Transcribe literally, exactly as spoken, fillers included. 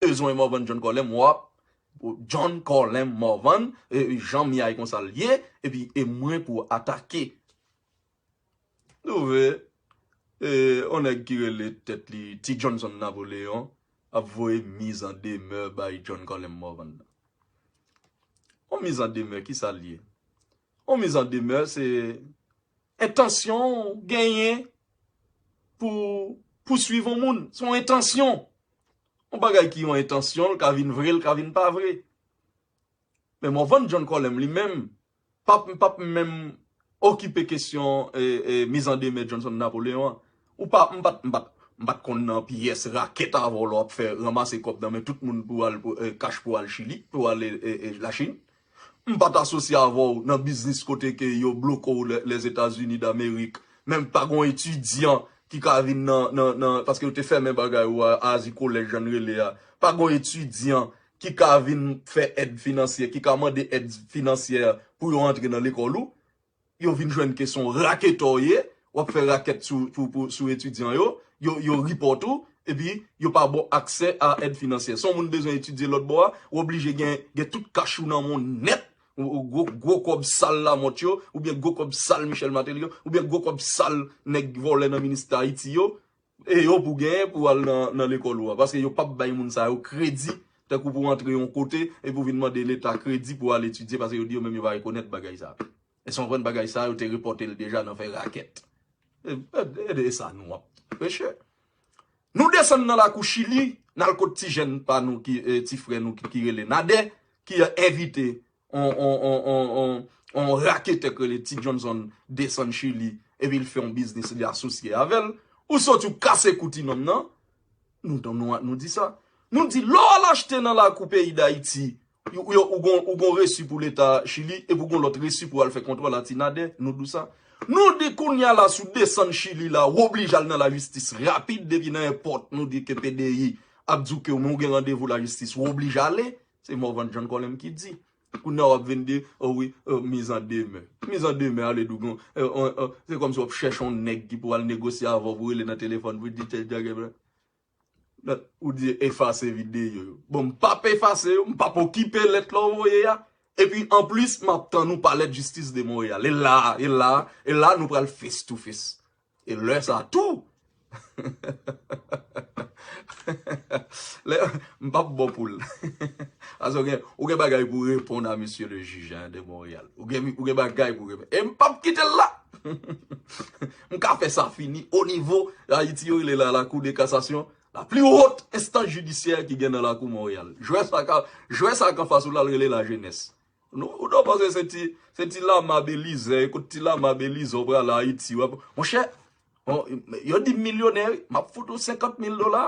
bezwen Morvan John Colem, w ap John Colem Morvan, e, e, jan m ye a e konsa l ye, epi e mwen pou atake. Nou vle, e, yon nèg ki rele tèt li Ti Johnson Napoléon ap voye miz an demè bay John Colem Morvan nan. Yon miz an demè, ki sa l ye? Yon miz an demè, se entansyon w genyen pou pouswiv yon moun. Se yon entansyon. Yon bagay ki yon entansyon, l ka vin vre, l ka vin pa vre. Men Morvan John Colem li menm, p ap, p ap menm okipe kesyon, e, e, miz an demè Johnson Napoléon an. Ou pa, m pa t, m pa t, m pa t konn nan pyès rakèt avè w lè w ap fè ranmase kòb nan men tout moun pou al, pou, e, kach pou al Chili, pou al, e, e, e, Lachin. M pa t asosye avè w nan biznis kote ke yo bloke w Lè-, Lèzetazini Damerik. Menm pa gon etidyan ki ka vin nan, nan, nan, paske yo te fèmen bagay ou a, Azi Kolèj, jan n rele a. Pa gon etidyan ki ka vin fè èd finansyè, ki ka mande èd finansyè pou yo antre nan lekòl ou. Yo vin jwenn ke se yon raketè w ye, w ap fè rakèt sou, pou, pou, sou etidyan yo, yo, yo ripòt ou, epi yo pa ba w aksè a èd finansyè. Si yon moun bezwen etidye lòt bò a, ou oblije gen, gen tout kach ou nan men w nèt, ou, ou gwo, gwo kòb sal Lamothe yo, oubyen gwo kòb sal Michel Martelly yo, oubyen gwo kòb sal nèg vòlè nan minis Ayiti yo, e yo pou genyen pou al nan, nan lekòl ou a. Paske yo p ap bay moun sa yo kredi, tankou pou antre yon kote, epi w vin mande Leta kredi pou al etidye, paske yo di yo menm yo pa rekonèt bagay sa. E si w konprann bagay sa, yo te repòte l deja nan fè rakèt. E, e, e de sa nou ap preche. Nou desann nan lakou Chili, n al kot ti jèn pa nou, ki, e, ti frè nou ki, ki rele Nadè, ki envite on, on, on, on, on, on raketè k rele Ti Johnson desann Chili, epi l fè yon biznis, li asosye avè l. Ou soti, ou kase kou ti nonm nan. Nou, nou, nou di sa. Nou di, lè w al achte nan lakou peyi Dayiti, ou, ou, ou gon, ou gon resi pou Leta Chili, epi ou gon lòt resi pou al fè kontwòl a ti Nadè, nou di w sa. Nou di kounye a la, si w desann Chili la, w oblije al nan lajistis rapid, depi nan èpòt, nou di ke P D I ap di w ke ou gen randevou lajistis, w oblije ale. Se Morvan John Colem ki di. Kounye a w ap vin di, o wi, o, miz an demè. Miz an demè, ale di w gon, e, o, o, se kòmsi w ap chèche yon nèg ki pou al negosye avè w, pou rele nan telefòn, pou di, tchè, djagè, blan. Ou di efase videyo yo. Bon, m p ap efase yo, m p ap okipe lèt la w voye a. Epi, anplis, m ap tann ou palè jistis de Monreyal. E la, e la, e la, nou pral face to face. E lè sa tou, lè, m p ap bon pou l. Paske ou gen, ou gen bagay pou reponn a mesye le jij, hein, de Montréal. Ou gen, ou gen bagay pou reponn. E m p ap kite l la. M ka fè sa fini o nivo Ayiti, yo rele la la Cour de cassation, la pli wot enstans jidisyè ki gen nan lakou Monreyal. Jwè sa ka, jwè sa k anfas ou la, l rele lajenès. Nou, ou nou panse se ti, se ti lama Belize, kot ti lama Belize w prale Ayiti, w ap, monchè, on, yo di m milyonè, wi, m ap fout ou senkant mil dola.